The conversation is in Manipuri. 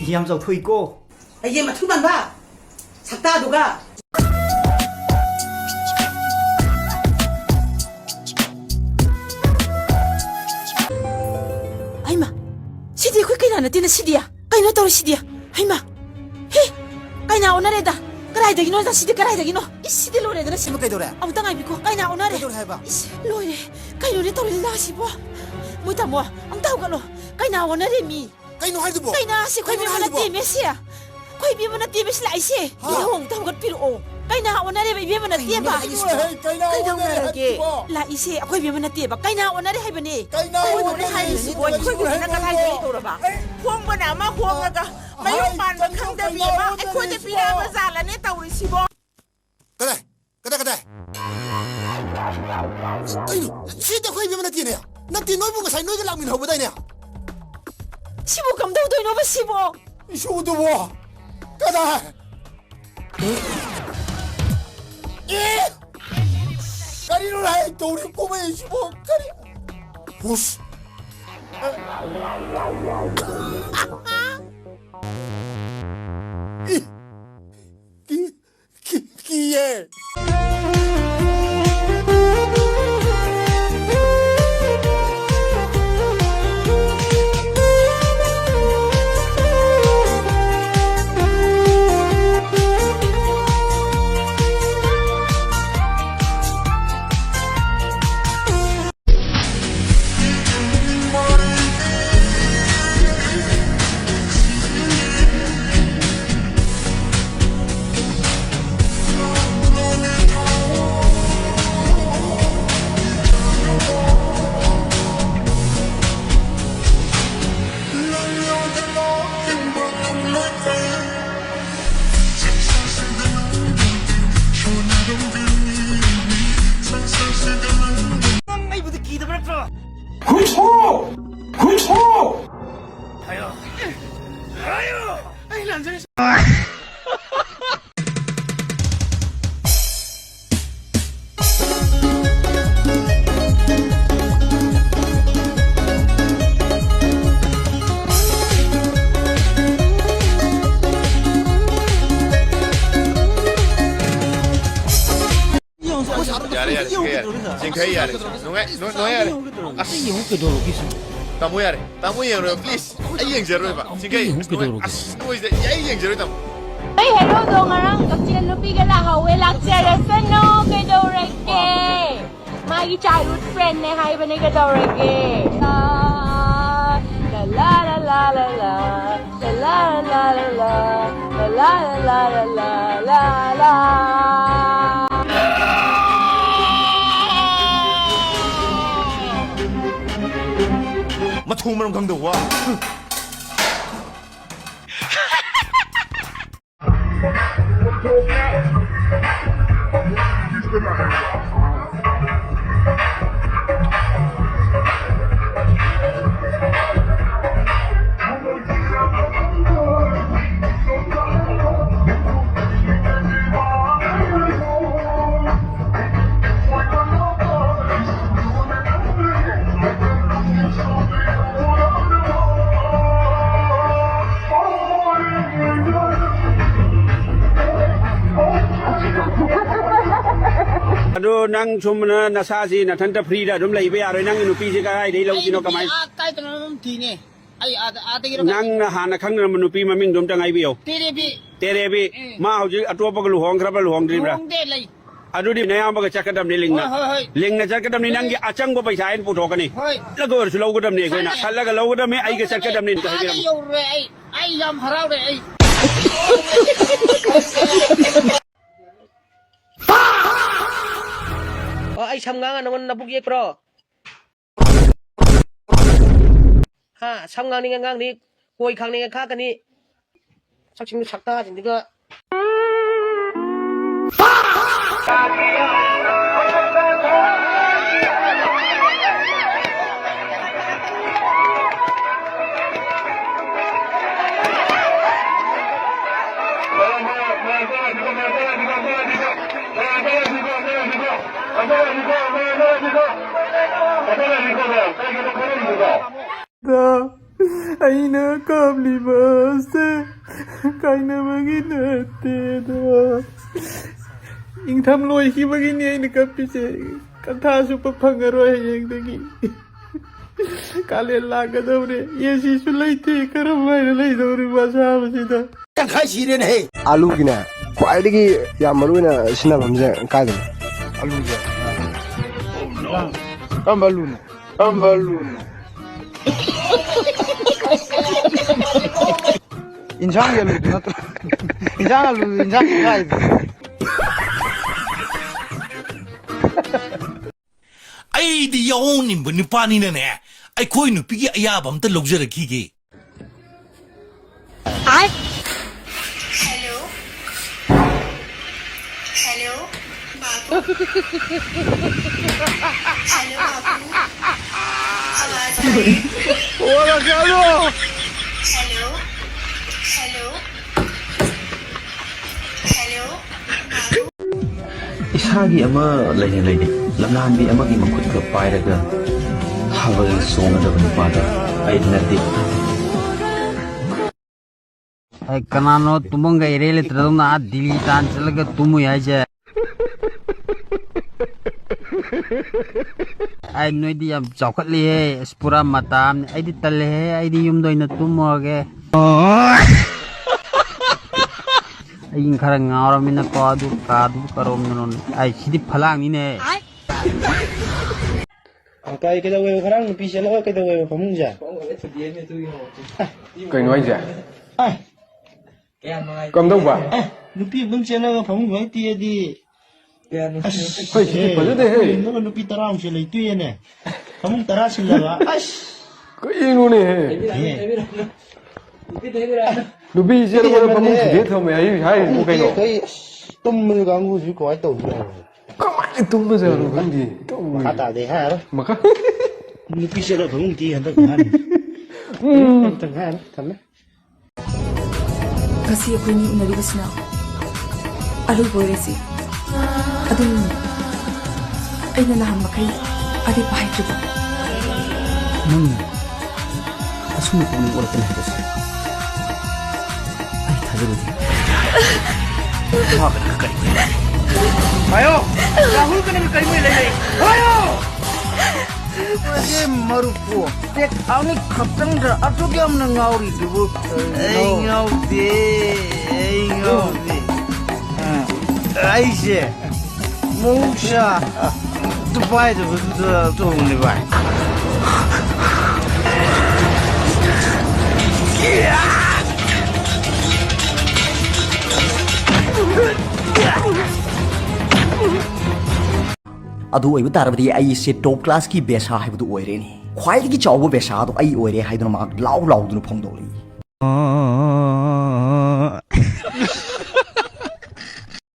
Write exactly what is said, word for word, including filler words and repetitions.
ꯌꯥꯝ ꯆꯥꯎꯊꯣꯛꯏꯀꯣ꯫ ꯑꯩꯒꯤ ꯃꯊꯨ ꯃꯥꯟꯕ ꯁꯛꯇꯥꯗꯨꯒ꯫ ꯍꯩꯃꯥ, ꯁꯤꯗꯤ ꯑꯩꯈꯣꯏ ꯀꯩꯅꯥ ꯅꯠꯇꯦꯅ ꯁꯤꯗꯤ꯫ ꯀꯩꯅꯣ ꯇꯧꯔꯤꯁꯤꯗꯤ? ꯍꯩꯃꯥ! ꯍꯦ! ꯀꯩꯅꯥ ꯑꯣꯟꯅꯔꯦꯗ! ꯀꯗꯥꯏꯗꯒꯤꯅꯣꯗ ꯁꯤꯗꯤ ꯀꯗꯥꯏꯗꯒꯤꯅꯣ? ꯏꯁ ꯁꯤꯗꯤ ꯂꯣꯏꯔꯦꯗꯅ ꯁꯤ꯫ ꯁꯤꯃ ꯀꯩꯗꯧꯔꯦ? ꯑꯃꯨꯛꯇ ꯉꯥꯏꯕꯤꯈꯣ, ꯀꯩꯅꯥ ꯑꯣꯟꯅꯔꯦ꯫ ꯀꯩꯗꯧꯔꯦ ꯍꯥꯏꯕ? ꯏꯁ ꯂꯣꯏꯔꯦ! ꯀꯩꯅꯣꯅꯦ ꯇꯧꯔꯤ ꯂꯤꯂꯥꯁꯤꯕꯣ? ꯃꯣꯏ ꯇꯥꯃꯣ ꯑꯃꯨꯛꯇ ꯍꯧꯒꯠꯂꯣ꯫ ꯀꯩꯅꯥ ꯑꯣꯟꯅꯔꯦ ꯃꯤ꯫ ꯀꯩꯅꯣ ꯍꯥꯏꯗꯨꯕꯣ? ꯀꯩꯅꯥ ꯑꯁꯤ ꯑꯩꯈꯣꯏ ꯀꯩꯅꯣ ꯏꯕꯦꯝꯃ ꯍꯥꯏꯗꯨꯕꯣ? ꯅꯠꯇꯦꯃꯦ ꯁꯤ꯫ ꯑꯩꯈꯣꯏ ꯏꯕꯦꯝꯃ ꯅꯠꯇꯦꯃꯦ ꯁꯤ ꯂꯥꯛꯏꯁꯦ꯫ ꯍꯥ? ꯏꯙꯧ ꯑꯃꯨꯛꯇ ꯍꯧꯒꯠꯄꯤꯔꯛꯑꯣ꯫ ꯀꯩꯅꯥ ꯑꯣꯟꯅꯔꯦꯕ ꯏꯕꯦꯝꯃ ꯅꯠꯇꯦꯕ꯫ ꯀꯩꯅꯣ ꯍꯥꯏꯁꯤꯕꯣ? ꯀꯩꯅꯥ ꯑꯣꯟꯅꯔꯦ ꯀꯩꯗꯧꯅꯔꯒꯦ? ꯍꯥꯏꯗꯨꯕꯣ? ꯂꯥꯛꯏꯁꯦ ꯑꯩꯈꯣꯏ ꯏꯕꯦꯝꯃ ꯅꯠꯇꯦꯕ꯫ ꯀꯩꯅꯥ ꯑꯣꯟꯅꯔꯦ ꯍꯥꯏꯕꯅꯦ꯫ ꯀꯩꯅꯥ ꯀꯩꯅꯣꯅꯦ ꯑꯣꯟꯅꯔꯦ ꯍꯥꯏꯔꯤꯁꯤꯕꯣ? ꯍꯥꯏꯗꯨꯕꯣ? ꯑꯩꯈꯣꯏ ꯏꯕꯦꯝꯃ ꯀꯗꯥꯏꯗꯒꯤ ꯇꯧꯔꯕ? ꯍꯣꯡꯕꯅ ꯑꯃ ꯍꯣꯡꯉꯒ ꯃꯌꯨꯝ ꯄꯥꯟꯕ ꯈꯪꯗꯕꯤ ꯑꯃ ꯑꯩꯈꯣꯏꯗ ꯄꯤꯔꯛꯑꯕ ꯖꯥꯠꯂꯅꯦ ꯇꯧꯔꯤꯁꯤꯕꯣ? ꯀꯗꯥꯏ? ꯀꯗꯥꯏ, ꯀꯗꯥꯏ? ꯀꯩꯅꯣ? ꯁꯤꯗꯤ ꯑꯩꯈꯣꯏ ꯏꯕꯦꯝꯃ ꯅꯠꯇꯦꯅꯦ꯫ ꯅꯠꯇꯦ, ꯅꯣꯏꯕꯨ ꯉꯁꯥꯏ ꯅꯣꯏꯒ ꯂꯥꯛꯃꯤꯟꯅꯍꯧꯕꯗꯥꯏꯅꯦ? ꯁꯤꯕꯨ ꯀꯝꯗꯧꯗꯣꯏꯅꯣꯕ ꯁꯤꯕꯣ? ꯏꯁꯨꯗꯨꯕꯣ? ꯀꯗꯥꯏ? ꯑꯦ! ꯀꯔꯤꯅꯣ ꯍꯥꯏ ꯇꯧꯔꯤ ꯀꯨꯝꯍꯩꯁꯤꯕꯣ? ꯀꯔꯤ? ꯍꯨꯁ! ꯏ! ꯀꯤ-, ꯀꯤ-, ꯀꯤꯌꯦ꯫ ꯅꯪ ꯑꯩꯕꯨꯗꯤ ꯀꯤꯗꯕ ꯅꯠꯇ꯭ꯔꯣ? ꯍꯨꯏꯊꯨ! ꯍꯨꯏꯊꯨ! ꯍꯥꯏꯌꯣ꯫ ꯍꯥꯏꯌꯣ! ꯑꯩ ꯂꯥꯟꯖꯔꯦ꯫ ꯆꯤꯡꯈꯩ ꯌꯥꯔꯦ꯫ ꯅꯨꯡꯉꯥꯏ, ꯅꯨꯡꯉꯥꯏ, ꯅꯨꯡꯉꯥꯏ ꯌꯥꯔꯦ꯫ ꯑꯁ꯫ ꯑꯩ ꯌꯦꯡꯉꯨ ꯀꯩꯗꯧꯔꯒꯦ ꯁꯤ? ꯇꯥꯃꯣ ꯌꯥꯔꯦ꯫ ꯇꯥꯃꯣ ꯌꯦꯡꯉꯔꯣꯏ, please꯫ ꯑꯩ ꯌꯦꯡꯖꯔꯣꯏꯕ꯫ ꯆꯤꯡꯈꯩ, ꯑꯩ ꯌꯦꯡꯉꯨ ꯀꯩꯗꯧꯔꯒꯦ? ꯑꯁ, ꯅꯣꯏꯁꯦ ꯑꯩ ꯌꯦꯡꯖꯔꯣꯏ, ꯇꯥꯃꯣ꯫ ꯑꯩ ꯍꯦꯔꯣꯗꯣ ꯉꯔꯥꯡ ꯀꯛꯆꯤꯡ ꯅꯨꯄꯤꯒ ꯂꯥꯛꯍꯧꯋꯦ, ꯂꯥꯛꯆꯔꯁꯅꯨ, ꯀꯩꯗꯧꯔꯒꯦ? ꯃꯥꯒꯤ childhood friendꯅꯦ ꯍꯥꯏꯕꯅꯦ, ꯀꯩꯗꯧꯔꯒꯦ? ꯂꯥ, ꯂꯥ, ꯂꯥ, ꯂꯥ, ꯂꯥ, ꯂꯥ꯫ ꯂꯥ, ꯂꯥ, ꯂꯥ, ꯂꯥ, ꯂꯥ꯫ ꯃꯊꯣꯡ ꯃꯔꯝ ꯈꯪꯗꯕ ꯋꯥ꯫ ꯑꯗꯣ ꯅꯪ ꯁꯨꯝ ꯅ-, ꯅꯁꯥꯁꯤ ꯅꯊꯟꯇ freeꯗ ꯑꯗꯨꯝ ꯂꯩꯕ ꯌꯥꯔꯣꯏ꯫ ꯅꯪꯒꯤ ꯅꯨꯄꯤꯁꯤ ꯀꯗꯥꯏꯗꯒꯤ ꯂꯧꯗꯣꯏꯅꯣ? ꯑꯩ ꯀꯃꯥꯏ? ꯅꯨꯄꯤ ꯑꯥ ꯀꯥꯏꯗꯅꯣ ꯑꯗꯨꯝ ꯊꯤꯅꯦ꯫ ꯑꯩ ꯑꯥꯗ, ꯑꯥꯗꯒꯤꯔꯣ ꯀꯥꯏꯗꯒꯤ? ꯅꯪꯅ ꯍꯥꯟꯅ ꯈꯪꯅꯔꯝꯕ ꯅꯨꯄꯤ ꯃꯃꯤꯡꯗꯣ ꯑꯝꯇꯪ ꯍꯥꯏꯕꯤꯌꯣ꯫ ꯇꯦꯔꯦꯕꯤ꯫ ꯇꯦꯔꯦꯕꯤ꯫ ꯎꯝ꯫ ꯃꯥ ꯍꯧꯖꯤꯛ ꯑꯇꯣꯞꯄꯒ ꯂꯨꯍꯣꯡꯈ꯭ꯔꯕ, ꯂꯨꯍꯣꯡꯗ꯭ꯔꯤꯕ꯭ꯔꯥ? ꯂꯨꯍꯣꯡꯗꯦ, ꯂꯩ꯫ ꯑꯗꯨꯗꯤ ꯅꯌꯥꯝꯕꯒ ꯆꯠꯀꯗꯕꯅꯤ ꯂꯤꯡꯅ꯫ ꯍꯣꯏ, ꯍꯣꯏ, ꯍꯣꯏ꯫ ꯂꯤꯡꯅ ꯆꯠꯀꯗꯕꯅꯤ, ꯍꯣꯏ꯫ ꯅꯪꯒꯤ ꯑꯆꯪꯕ ꯄꯩꯁꯥ ꯑꯩꯅ ꯄꯨꯊꯣꯛꯀꯅꯤ꯫ ꯍꯣꯏ꯫ ꯆꯠꯂꯒ ꯑꯣꯏꯔꯁꯨ ꯂꯧꯒꯗꯕꯅꯤ ꯑꯩꯈꯣꯏꯅ꯫ ꯈꯪꯉꯦ꯫ ꯆꯠꯂꯒ ꯂꯧꯒꯗꯕꯅꯤ, ꯑꯩꯒ ꯆꯠꯀꯗꯕꯅꯤ ꯑꯝꯇ ꯑꯥꯗ ꯍꯥꯏꯕꯤꯔꯝꯃꯨ꯫ ꯌꯧꯔꯨꯔꯦ ꯑꯩ꯫ ꯑꯩ ꯌꯥꯝ ꯍꯔꯥꯎꯔꯦ ꯑꯩ꯫ ꯑꯣ, ꯑꯩ ꯁꯝ ꯉꯥꯡꯉ ꯅꯉꯣꯟꯗ ꯅꯕꯨꯛ ꯌꯦꯛꯄ꯭ꯔꯣ? ꯍꯥ, ꯁꯝ ꯉꯥꯡꯅꯤꯡꯉ ꯉꯥꯡꯅꯤ, ꯀꯣꯏ ꯈꯥꯡꯅꯤꯡꯉ ꯈꯥꯛꯀꯅꯤ꯫ ꯁꯛꯁꯤꯡꯗꯨ ꯁꯛꯇꯥꯁꯤꯡꯗꯨꯒ꯫ ꯑꯩꯅ ꯀꯞꯂꯤꯕꯁꯦ ꯀꯥꯏꯅꯕꯒꯤ ꯅꯠꯇꯦꯗ꯫ ꯏꯪꯊꯝ ꯂꯣꯏꯈꯤꯕꯒꯤꯅꯤ ꯑꯩꯅ ꯀꯞꯄꯤꯁꯦ꯫ ꯀꯟꯊꯥ ꯁꯨꯞꯄ ꯐꯪꯉꯔꯣꯏ ꯍꯌꯦꯡꯗꯒꯤ꯫ ꯀꯥꯂꯦꯟ ꯂꯥꯛꯀꯗꯧꯔꯦ, ꯑꯦ ꯁꯤꯁꯨ ꯂꯩꯇꯦ, ꯀꯔꯝ ꯍꯥꯏꯅ ꯂꯩꯗꯧꯔꯤꯕ ꯑꯁꯥꯕꯁꯤꯗ? ꯇꯪꯈꯥꯏ ꯁꯤꯔꯦꯅꯦꯍꯦ꯫ ꯑꯥꯂꯨꯒꯤꯅꯦ, ꯈ꯭ꯋꯥꯏꯗꯒꯤ ꯌꯥꯝ ꯃꯔꯨ ꯑꯣꯏꯅ ꯁꯤꯖꯤꯟꯅꯐꯝꯁꯦ ꯀꯥꯏꯗꯅꯣ? ꯑꯥꯂꯨꯁꯦ꯫ ꯀꯔꯝꯕ ꯑꯥꯂꯨꯅꯣ? ꯀꯔꯝꯕ ꯑꯥꯂꯨꯅꯣ? ꯏꯟꯁꯥꯡꯒꯤ ꯑꯂꯨꯗꯨ ꯅꯠꯇ꯭ꯔꯣ? ꯏꯟꯁꯥꯡ ꯑꯂꯨ, ꯏꯟꯁꯥꯡ ꯀꯥꯏꯗ? ꯑꯩꯗꯤ ꯌꯥꯑꯣꯡ ꯏꯟꯕ ꯅꯨꯄꯥꯅꯤꯅꯅꯦ, ꯑꯩꯈꯣꯏ ꯅꯨꯄꯤꯒꯤ ꯑꯌꯥꯕ ꯑꯝꯇ ꯂꯧꯖꯔꯛꯈꯤꯒꯦ꯫ Hello. Hello. Hello, बाबू। आवाज आ रही है? Hello. Hello. Hello. ꯏꯁꯥꯒꯤ ꯑꯃ ꯂꯩꯅ ꯂꯩꯅ ꯂꯝꯂꯥꯟꯕꯤ ꯑꯃꯒꯤ ꯃꯈꯨꯠꯀ ꯄꯥꯏꯔꯒ ꯊꯥꯕꯜ ꯆꯣꯡꯒꯗꯕ ꯅꯨꯄꯥꯗꯣ ꯑꯩ ꯅꯠꯇꯦ꯫ ꯑꯦ, ꯀꯅꯥꯅꯣ ꯇꯨꯝꯐꯝꯒ ꯏꯔꯩ ꯂꯩꯇ꯭ꯔꯗꯧꯅ ꯑꯥ ꯗꯤꯜꯂꯤ ꯇꯥꯟ ꯆꯠꯂꯒ ꯇꯨꯝꯃꯨꯏ ꯍꯥꯏꯁꯦ? ꯑꯩ ꯅꯣꯏꯗꯤ ꯌꯥꯝ ꯆꯥꯎꯈꯠꯂꯤꯍꯦ, ꯑꯁ, ꯄꯨꯔꯥ ꯃꯇꯥ ꯑꯃꯅꯤ꯫ ꯑꯩꯗꯤ ꯇꯜꯂꯦꯍꯦ, ꯑꯩꯗꯤ ꯌꯨꯝꯗ ꯑꯣꯏꯅ ꯇꯨꯝꯃꯨꯔꯒꯦ꯫ ꯑꯩ ꯈꯔ ꯉꯥꯎꯔꯃꯤꯅꯀꯣ, ꯑꯗꯨ ꯀꯥꯗꯨꯕꯨ ꯀꯔꯣꯝꯗꯅꯣꯅꯦ? ꯑꯩ ꯁꯤꯗꯤ ꯐꯂꯥꯡꯅꯤꯅꯦ꯫ ꯑ, ꯀꯥꯏ, ꯀꯩꯗꯧꯋꯦꯕ? ꯉꯔꯥꯡ ꯅꯨꯄꯤ ꯆꯦꯜꯂꯒ ꯀꯩꯗꯧꯋꯦꯕ ꯐꯃꯨꯡꯁꯦ? ꯀꯩꯅꯣ ꯍꯥꯏꯁꯦ? ꯑ, ꯀꯝꯗꯧꯕ? ꯑ, ꯅꯨꯄꯤ ꯑꯗꯨꯝ ꯆꯦꯜꯂꯒ ꯐꯃꯨꯡ ꯂꯣꯏ ꯇꯤꯛꯑꯗꯤ, ꯑꯁ, ꯍꯣꯏ, ꯁꯤꯗꯤ ꯐꯖꯗꯦꯍꯦ꯫ ꯑꯩꯈꯣꯏ ꯌꯨꯝꯗꯒ ꯅꯨꯄꯤ ꯇꯔꯥꯃꯨꯛꯁꯦ ꯂꯩꯇꯣꯏꯌꯦꯅꯦ꯫ ꯐꯃꯨꯡ ꯇꯔꯥ ꯁꯤꯜꯂꯒ, ꯑꯁ꯫ ꯀꯩꯅꯣꯅꯦꯍꯦ? ꯑꯦ꯫ ꯅꯨꯄꯤ ꯆꯦꯜꯂꯒ ꯐꯃꯨꯡ ꯍꯦꯟꯃꯜꯂꯦ꯫ ꯊꯨꯗꯦꯛ ꯊꯝꯃꯦ ꯍꯥꯏ-, ꯍꯥꯏꯔꯤꯕꯨ ꯀꯩꯅꯣ? ꯑꯩꯈꯣꯏ, ꯑꯁ, ꯇꯨꯝꯕꯁꯨ ꯀꯥꯡꯕꯨꯁꯨ ꯀꯃꯥꯏꯅ ꯇꯧꯗꯣꯏꯅꯣ? ꯀꯃꯥꯏꯅ ꯇꯨꯝꯕ ꯖꯥꯠꯅꯣ ꯈꯪꯗꯦ꯫ ꯇꯧꯔꯤ꯫ ꯃꯈꯥ ꯇꯥꯗꯦ ꯍꯥꯏꯔꯣ꯫ ꯃꯈꯥ꯫ ꯅꯨꯄꯤ ꯆꯦꯜꯂ ꯐꯃꯨꯡ ꯇꯤ ꯍꯟꯗꯛ ꯍꯥꯏꯔꯤ꯫ ꯎꯝ꯫ ꯑꯝꯇꯪ ꯍꯥꯏꯔꯣ꯫ ꯊꯝꯃꯦ꯫ ꯉꯁꯤ ꯑꯩꯈꯣꯏꯅꯤ ꯎꯅꯔꯤꯕꯁꯤꯅ ꯑꯔꯣꯏꯕ ꯑꯣꯏꯔꯁꯤ꯫ ꯑꯗꯨꯝ ꯑꯩꯅ ꯅꯍꯥꯟ ꯃꯈꯩ ꯑꯔꯦꯞꯄ ꯍꯥꯏꯗ꯭ꯔꯤꯕ꯫ ꯅꯪꯅ ꯑꯁꯨꯝꯅ ꯄꯨꯛꯅꯤꯡ ꯑꯣꯜꯂꯛꯀꯅꯤ ꯍꯥꯏꯕꯁꯦ ꯑꯩ ꯊꯥꯖꯔꯨꯗꯦ꯫ ꯃꯥꯒ ꯅꯪꯒ ꯀꯔꯤ ꯑꯣꯏꯅꯔꯤ? ꯍꯥꯏꯌꯣ! ꯔꯥꯍꯨꯜꯒ ꯅꯪꯒ ꯀꯔꯤ ꯃꯔꯤ ꯂꯩꯅꯩ? ꯍꯥꯏꯌꯣ! ꯃꯁꯤ ꯃꯔꯨꯞꯄꯨ ꯇꯦꯛ ꯑꯅꯤ ꯈꯛꯇꯪꯗ ꯑꯗꯨꯛ ꯌꯥꯝꯅ ꯉꯥꯎꯔꯤꯗꯨꯕꯨ ꯀꯔꯤꯅꯣ? ꯑꯩ ꯉꯥꯎꯗꯦ, ꯑꯩ ꯉꯥꯎꯗꯦ꯫ ꯑ꯫ ꯑꯩꯁꯦ ꯃꯍꯧꯁꯥ ꯗꯨꯕꯥꯏꯗ ꯇꯣꯡꯕꯅꯤ ꯚꯥꯏ꯫ ꯑꯗꯨ ꯑꯣꯏꯕ ꯇꯥꯔꯕꯗꯤ ꯑꯩꯁꯦ ꯇꯣꯞ ꯀ꯭ꯂꯥꯁꯀꯤ ꯕꯦꯁꯥ ꯍꯥꯏꯕꯗꯨ ꯑꯣꯏꯔꯦꯅꯦ꯫ ꯈ꯭ꯋꯥꯏꯗꯒꯤ ꯆꯥꯎꯕ ꯕꯦꯁꯥꯗꯣ ꯑꯩ ꯑꯣꯏꯔꯦ ꯍꯥꯏꯗꯨꯅ ꯃꯍꯥꯛ ꯂꯥꯎ ꯂꯥꯎꯗꯨꯅ ꯐꯣꯡꯗꯣꯛꯂꯤ꯫